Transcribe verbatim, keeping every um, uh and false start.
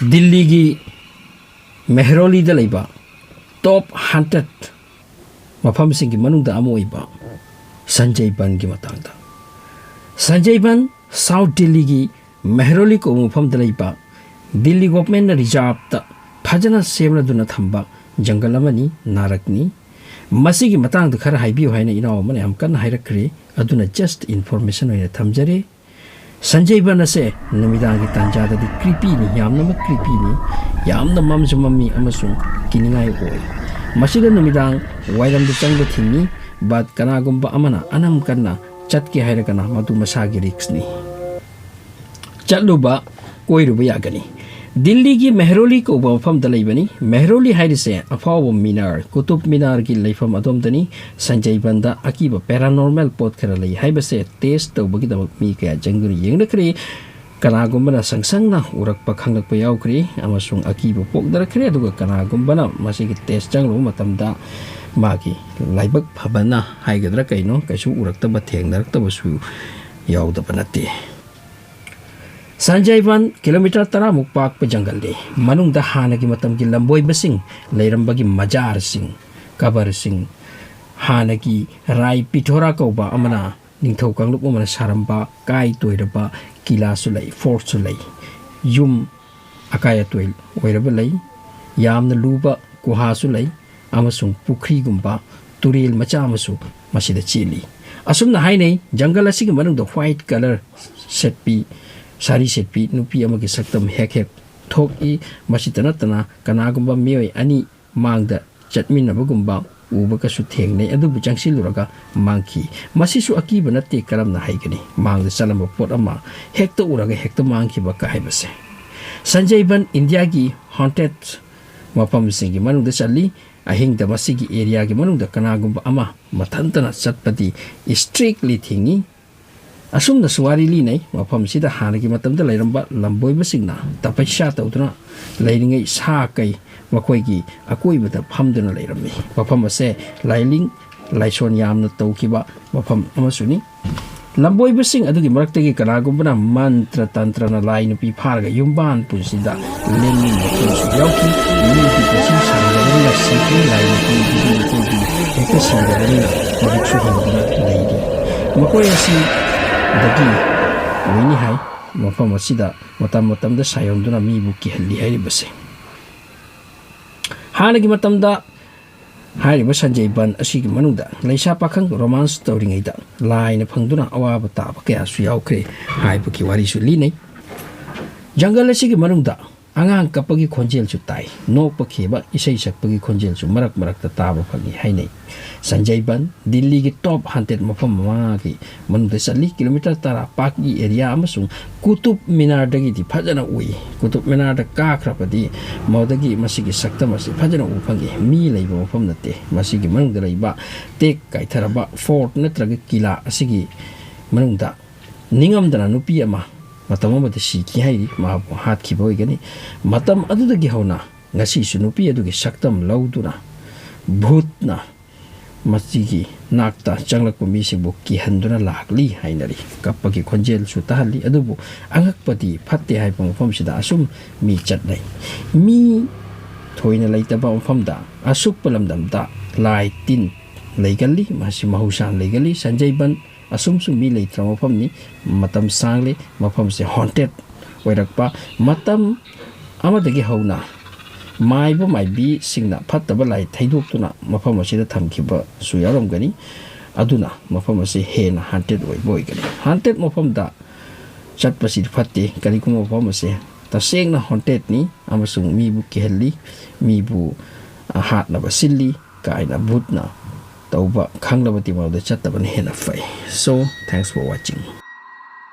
ꯗꯤꯜꯂꯤꯒꯤ ꯃꯦꯍꯔꯣꯂꯤꯗ ꯂꯩꯕ top haunted ꯃꯐꯝꯁꯤꯡꯒꯤ ꯃꯅꯨꯡꯗ ꯑꯃ ꯑꯣꯏꯕ ꯁꯟꯖꯩ ꯕꯟꯒꯤ ꯃꯇꯥꯡꯗ꯫ ꯁꯟꯖꯩ ꯕꯟ ꯁꯥꯎꯠ ꯗꯤꯜꯂꯤꯒꯤ ꯃꯦꯍꯔꯣꯂꯤ ꯀꯧꯕ ꯃꯐꯝꯗ ꯂꯩꯕ ꯗꯤꯜꯂꯤ ꯒꯣꯚꯔꯟꯃꯦꯟꯠꯅ ꯔꯤꯖꯥꯔꯚꯇ ꯐꯖꯅ ꯁꯦꯝꯂꯗꯨꯅ ꯊꯝꯕ ꯖꯪꯒꯜ ꯑꯃꯅꯤ, ꯅꯥꯔꯛꯅꯤ꯫ ꯃꯁꯤꯒꯤ ꯃꯇꯥꯡꯗ ꯈꯔ ꯍꯥꯏꯕꯤꯌꯨ ꯍꯥꯏꯅ ꯏꯅꯥꯎ ꯑꯃꯅ ꯌꯥꯝ ꯀꯟꯅ ꯍꯥꯏꯔꯛꯈ꯭ꯔꯦ, ꯑꯗꯨꯅ just information ꯑꯣꯏꯅ ꯊꯝꯖꯔꯦ꯫ ꯁꯟꯖꯩ ꯕꯟ ꯑꯁꯦ ꯅꯨꯃꯤꯗꯥꯡꯒꯤ ꯇꯥꯟꯖꯥꯗꯗꯤ creepyꯅꯤ, ꯌꯥꯝꯅꯃꯛ creepyꯅꯤ, ꯌꯥꯝꯅ ꯃꯝꯁꯨ ꯃꯝꯃꯤ ꯑꯃꯁꯨꯡ ꯀꯤꯅꯤꯡꯉꯥꯏ ꯑꯣꯏ꯫ ꯃꯁꯤꯗ ꯅꯨꯃꯤꯗꯥꯡ ꯋꯥꯏꯔꯝꯗ ꯆꯪꯕ ꯊꯤꯡꯏ, but ꯀꯅꯥꯒꯨꯝꯕ ꯑꯃꯅ ꯑꯅꯝ ꯀꯟꯅ ꯆꯠꯀꯦ ꯍꯥꯏꯔꯒꯅ ꯃꯗꯨ ꯃꯁꯥꯒꯤ riskꯅꯤ꯫ ꯆꯠꯂꯨꯕ, ꯀꯣꯏꯔꯨꯕ ꯌꯥꯒꯅꯤ꯫ ꯗꯤꯜꯂꯤꯒꯤ ꯃꯦꯍꯔꯣꯂꯤ ꯀꯧꯕ ꯃꯐꯝꯗ ꯂꯩꯕꯅꯤ꯫ ꯃꯦꯍꯔꯣꯂꯤ ꯍꯥꯏꯔꯤꯁꯦ ꯑꯐꯥꯎꯕ ꯃꯤꯅꯥꯔ, ꯀꯨꯇꯨꯕ ꯃꯤꯅꯥꯔꯒꯤ ꯂꯩꯐꯝ ꯑꯗꯣꯝꯗꯅꯤ꯫ ꯁꯟꯖꯩ ꯕꯟꯗ ꯑꯀꯤꯕ paranormal ꯄꯣꯠ ꯈꯔ ꯂꯩ ꯍꯥꯏꯕꯁꯦ test ꯇꯧꯕꯒꯤꯗꯃꯛ ꯃꯤ ꯀꯌꯥ ꯆꯪꯗꯨꯅ ꯌꯦꯡꯅꯈ꯭ꯔꯦ꯫ ꯀꯅꯥꯒꯨꯝꯕꯅ ꯁꯪ ꯁꯪꯅ ꯎꯔꯛꯄ ꯈꯪꯂꯛꯄ ꯌꯥꯎꯈ꯭ꯔꯦ ꯑꯃꯁꯨꯡ ꯑꯀꯤꯕ ꯄꯣꯛꯅꯔꯛꯈ꯭ꯔꯦ, ꯑꯗꯨꯒ ꯀꯅꯥꯒꯨꯝꯕꯅ ꯃꯁꯤꯒꯤ test ꯆꯪꯂꯨꯕ ꯃꯇꯝꯗ ꯃꯥꯒꯤ ꯂꯥꯏꯕꯛ ꯐꯕꯅ ꯍꯥꯏꯒꯗ꯭ꯔꯥ ꯀꯩꯅꯣ, ꯀꯩꯁꯨ ꯎꯔꯛꯇꯕ, ꯊꯦꯡꯅꯔꯛꯇꯕꯁꯨ ꯌꯥꯎꯗꯕ ꯅꯠꯇꯦ꯫ ꯁꯟꯖꯩ ꯕꯟ ꯀꯤꯂꯣꯃꯤꯇꯔ ꯇꯔꯥꯃꯨꯛ ꯄꯥꯛꯄ ꯖꯪꯒꯜꯅꯤ꯫ ꯃꯅꯨꯡꯗ ꯍꯥꯟꯅꯒꯤ ꯃꯇꯝꯒꯤ ꯂꯝꯕꯣꯏꯕꯁꯤꯡ ꯂꯩꯔꯝꯕꯒꯤ ꯃꯖꯥꯔꯁꯤꯡ, ꯀꯕꯔꯁꯤꯡ, ꯍꯥꯟꯅꯒꯤ ꯔꯥꯏ ꯄꯤꯊꯣꯔꯥ ꯀꯧꯕ ꯑꯃꯅ ꯅꯤꯡꯊꯧ ꯀꯥꯡꯂꯨꯞ ꯑꯃꯅ ꯁꯥꯔꯝꯕ ꯀꯥꯏ ꯇꯣꯏꯔꯕ ꯀꯤꯂꯥꯁꯨ ꯂꯩ, fortꯁꯨ ꯂꯩ꯫ ꯌꯨꯝ ꯑꯀꯥꯏ ꯑꯇꯣꯏ ꯑꯣꯏꯔꯕ ꯂꯩ꯫ ꯌꯥꯝꯅ ꯂꯨꯕ ꯒꯨꯍꯥꯁꯨ ꯂꯩ ꯑꯃꯁꯨꯡ ꯄꯨꯈ꯭ꯔꯤꯒꯨꯝꯕ ꯇꯨꯔꯦꯜ ꯃꯆꯥ ꯑꯃꯁꯨ ꯃꯁꯤꯗ ꯆꯦꯜꯂꯤ꯫ ꯑꯁꯨꯝꯅ ꯍꯥꯏꯅꯩ, ꯖꯪꯒꯜ ꯑꯁꯤꯒꯤ ꯃꯅꯨꯡꯗ white colour ꯁꯦꯠꯄꯤ, ꯁꯥꯔꯤ ꯁꯦꯠꯄꯤ ꯅꯨꯄꯤ ꯑꯃꯒꯤ ꯁꯛꯇꯝ ꯍꯦꯛ ꯍꯦꯛ ꯊꯣꯛꯏ꯫ ꯃꯁꯤꯇ ꯅꯠꯇꯅ ꯀꯅꯥꯒꯨꯝꯕ ꯃꯤꯑꯣꯏ ꯑꯅꯤ ꯃꯥꯡꯗ ꯆꯠꯃꯤꯟꯅꯕꯒꯨꯝꯕ ꯎꯕꯒꯁꯨ ꯊꯦꯡꯅꯩ, ꯑꯗꯨꯕꯨ ꯆꯪꯁꯤꯜꯂꯨꯔꯒ ꯃꯥꯡꯈꯤ꯫ ꯃꯁꯤꯁꯨ ꯑꯀꯤꯕ ꯅꯠꯇꯦ, ꯀꯔꯝꯅ ꯍꯥꯏꯒꯅꯤ? ꯃꯥꯡꯗ ꯆꯠꯂꯝꯕ ꯄꯣꯠ ꯑꯃ ꯍꯦꯛꯇ ꯎꯔꯒ ꯍꯦꯛꯇ ꯃꯥꯡꯈꯤꯕ ꯀ ꯍꯥꯏꯕꯁꯦ꯫ ꯁꯟꯖꯩ ꯕꯟ ꯏꯟꯗꯤꯌꯥꯒꯤ haunted ꯃꯐꯝꯁꯤꯡꯒꯤ ꯃꯅꯨꯡꯗ ꯆꯜꯂꯤ꯫ ꯑꯍꯤꯡꯗ ꯃꯁꯤꯒꯤ areaꯒꯤ ꯃꯅꯨꯡꯗ ꯀꯅꯥꯒꯨꯝꯕ ꯑꯃ ꯃꯊꯟꯇꯅ ꯆꯠꯄꯗꯤ strictly ꯊꯤꯡꯏ꯫ ꯑꯁꯨꯝꯅꯁꯨ ꯋꯥꯔꯤ ꯂꯤꯅꯩ, ꯃꯐꯝꯁꯤꯗ ꯍꯥꯟꯅꯒꯤ ꯃꯇꯝꯗ ꯂꯩꯔꯝꯕ ꯂꯝꯕꯣꯏꯕꯁꯤꯡꯅ ꯇꯄꯁ꯭ꯌꯥ ꯇꯧꯗꯨꯅ ꯂꯩꯔꯤꯉꯩ ꯁꯥ ꯀꯩ ꯃꯈꯣꯏꯒꯤ ꯑꯀꯣꯏꯕꯗ ꯐꯝꯗꯨꯅ ꯂꯩꯔꯝꯃꯤ꯫ ꯃꯐꯝ ꯑꯁꯦ ꯂꯥꯏꯅꯤꯡ ꯂꯥꯏꯁꯣꯟ ꯌꯥꯝꯅ ꯇꯧꯈꯤꯕ ꯃꯐꯝ ꯑꯃꯁꯨꯅꯤ꯫ ꯂꯝꯕꯣꯏꯕꯁꯤꯡ ꯑꯗꯨꯒꯤ ꯃꯔꯛꯇꯒꯤ ꯀꯅꯥꯒꯨꯝꯕꯅ ꯃꯟꯇ꯭ꯔ ꯇꯟꯇ꯭ꯔꯅ ꯂꯥꯏ ꯅꯨꯄꯤ ꯐꯥꯔꯒ ꯌꯨꯝꯕꯥꯟ ꯄꯨꯟꯁꯤꯗ ꯂꯦꯟꯃꯤꯟꯕ ꯈꯔꯁꯨ ꯌꯥꯎꯈꯤ꯫ ꯃꯤꯒꯤ ꯄꯨꯟꯁꯤ ꯁꯥꯡꯗꯕꯅꯤꯅ ꯁꯤꯈꯤ, ꯂꯥꯏ ꯅꯨꯄꯤ ꯃꯈꯣꯏꯗꯤ ꯍꯦꯛꯇ ꯁꯤꯗꯕꯅꯤꯅ ꯍꯧꯖꯤꯛꯁꯨ ꯍꯤꯡꯗꯨꯅ ꯂꯩꯔꯤ꯫ ꯃꯈꯣꯏ ꯑꯁꯤꯗꯒꯤ ꯑꯣꯏꯅꯤ ꯍꯥꯏ꯫ ꯃꯐꯝ ꯑꯁꯤꯗ ꯃꯇꯝ ꯃꯇꯝꯗ ꯁꯥꯏꯑꯣꯟꯗꯨꯅ ꯃꯤꯕꯨ ꯀꯤꯍꯜꯂꯤ ꯍꯥꯏꯔꯤꯕꯁꯦ꯫ ꯍꯥꯟꯅꯒꯤ ꯃꯇꯝꯗ ꯍꯥꯏꯔꯤꯕ ꯁꯟꯖꯩ ꯕꯟ ꯑꯁꯤꯒꯤ ꯃꯅꯨꯡꯗ ꯂꯩꯁꯥ ꯄꯥꯈꯪ ꯔꯣꯃꯥꯟꯁ ꯇꯧꯔꯤꯉꯩꯗ ꯂꯥꯏꯅ ꯐꯪꯗꯨꯅ ꯑꯋꯥꯕ ꯇꯥꯕ ꯀꯌꯥꯁꯨ ꯌꯥꯎꯈ꯭ꯔꯦ ꯍꯥꯏꯕꯒꯤ ꯋꯥꯔꯤꯁꯨ ꯂꯤꯅꯩ꯫ ꯖꯪꯒꯜ ꯑꯁꯤꯒꯤ ꯃꯅꯨꯡꯗ ꯑꯉꯥꯡ ꯀꯞꯄꯒꯤ ꯈꯣꯟꯖꯦꯜꯁꯨ ꯇꯥꯏ, ꯅꯣꯛꯄ ꯈꯦꯕ ꯏꯁꯩ ꯁꯛꯄꯒꯤ ꯈꯣꯟꯖꯦꯜꯁꯨ ꯃꯔꯛ ꯃꯔꯛꯇ ꯇꯥꯕ ꯐꯪꯏ ꯍꯥꯏꯅꯩ꯫ ꯁꯟꯖꯩ ꯕꯟ ꯗꯤꯜꯂꯤꯒꯤ ꯇꯣꯞ ꯍꯟꯇꯦꯠ ꯃꯐꯝ ꯃꯉꯥꯒꯤ ꯃꯅꯨꯡꯗ ꯆꯜꯂꯤ꯫ ꯀꯤꯂꯣꯃꯤꯇꯔ ꯇꯔꯥ ꯄꯥꯛꯀꯤ ꯑꯦꯔꯤꯌꯥ ꯑꯃꯁꯨꯡ ꯀꯨꯇꯨꯕ ꯃꯤꯅꯥꯔꯗꯒꯤꯗꯤ ꯐꯖꯅ ꯎꯏ꯫ ꯀꯨꯇꯨꯕ ꯃꯤꯅꯥꯔꯗ ꯀꯥꯈ꯭ꯔꯕꯗꯤ ꯃꯗꯨꯗꯒꯤ ꯃꯁꯤꯒꯤ ꯁꯛꯇꯝ ꯑꯁꯤ ꯐꯖꯅ ꯎꯕ ꯐꯪꯏ꯫ ꯃꯤ ꯂꯩꯕ ꯃꯐꯝ ꯅꯠꯇꯦ꯫ ꯃꯁꯤꯒꯤ ꯃꯅꯨꯡꯗ ꯂꯩꯕ ꯇꯦꯛ ꯀꯥꯏꯊꯔꯕ ꯐꯣꯔꯠ ꯅꯠꯇ꯭ꯔꯒ ꯀꯤꯂꯥ ꯑꯁꯤꯒꯤ ꯃꯅꯨꯡꯗ ꯅꯤꯡꯉꯝꯗꯅ ꯅꯨꯄꯤ ꯑꯃ ꯃꯇꯝ ꯑꯃꯗ ꯁꯤꯈꯤ ꯍꯥꯏꯔꯤ꯫ ꯃꯍꯥꯛꯄꯨ ꯍꯥꯠꯈꯤꯕ ꯑꯣꯏꯒꯅꯤ꯫ ꯃꯇꯝ ꯑꯗꯨꯗꯒꯤ ꯍꯧꯅ ꯉꯁꯤꯁꯨ ꯅꯨꯄꯤ ꯑꯗꯨꯒꯤ ꯁꯛꯇꯝ ꯂꯧꯗꯨꯅ ꯚꯨꯠꯅ ꯃꯁꯤꯒꯤ ꯅꯥꯛꯇ ꯆꯪꯂꯛꯄ ꯃꯤꯁꯤꯡꯕꯨ ꯀꯤꯍꯟꯗꯨꯅ ꯂꯥꯛꯂꯤ ꯍꯥꯏꯅꯔꯤ꯫ ꯀꯞꯄꯒꯤ ꯈꯣꯟꯖꯦꯜꯁꯨ ꯇꯥꯍꯜꯂꯤ꯫ ꯑꯗꯨꯕꯨ ꯑꯉꯛꯄꯗꯤ ꯐꯠꯇꯦ ꯍꯥꯏꯕ ꯃꯐꯝꯁꯤꯗ ꯑꯁꯨꯝ ꯃꯤ ꯆꯠꯅꯩ꯫ ꯃꯤ ꯊꯣꯏꯅ ꯂꯩꯇꯕ ꯃꯐꯝꯗ ꯑꯁꯨꯛꯄ ꯂꯝꯗꯝꯗ ꯂꯥꯏ ꯇꯤꯟ ꯂꯩꯒꯜꯂꯤ꯫ ꯃꯁꯤ ꯃꯍꯧꯁꯥꯅ ꯂꯩꯒꯜꯂꯤ꯫ ꯁꯟꯖꯩ ꯕꯟ ꯑꯁꯨꯝꯁꯨ ꯃꯤ ꯂꯩꯇ꯭ꯔꯕ ꯃꯐꯝꯅꯤ꯫ ꯃꯇꯝ ꯁꯥꯡꯂꯦ ꯃꯐꯝꯁꯦ ꯍꯣꯟꯇꯦꯠ ꯑꯣꯏꯔꯛꯄ꯫ ꯃꯇꯝ ꯑꯃꯗꯒꯤ ꯍꯧꯅ ꯃꯥꯏꯕ ꯃꯥꯏꯕꯤꯁꯤꯡꯅ ꯐꯠꯇꯕ ꯂꯥꯏ ꯊꯩꯗꯣꯛꯇꯨꯅ ꯃꯐꯝ ꯑꯁꯤꯗ ꯊꯝꯈꯤꯕꯁꯨ ꯌꯥꯎꯔꯝꯒꯅꯤ꯫ ꯑꯗꯨꯅ ꯃꯐꯝ ꯑꯁꯤ ꯍꯦꯟꯅ ꯍꯥꯟꯇꯦꯠ ꯑꯣꯏꯕ ꯑꯣꯏꯒꯅꯤ꯫ ꯍꯥꯟꯇꯦꯠ ꯃꯐꯝꯗ ꯆꯠꯄꯁꯤꯗꯤ ꯐꯠꯇꯦ꯫ ꯀꯔꯤꯒꯨꯝꯕ ꯃꯐꯝ ꯑꯁꯦ ꯇꯁꯦꯡꯅ ꯍꯣꯟꯇꯦꯠꯅꯤ ꯑꯃꯁꯨꯡ ꯃꯤꯕꯨ ꯀꯤꯍꯜꯂꯤ, ꯃꯤꯕꯨ, ꯑ, ꯍꯥꯠꯅꯕ ꯁꯤꯜꯂꯤ ꯀꯥꯏꯅ ꯚꯨꯠꯅ ꯇꯧꯕ ꯈꯪꯂꯕꯗꯤ ꯃꯗꯨꯗ ꯆꯠꯇꯕꯅ ꯍꯦꯟꯅ ꯐꯩ꯫ So, thanks for watching.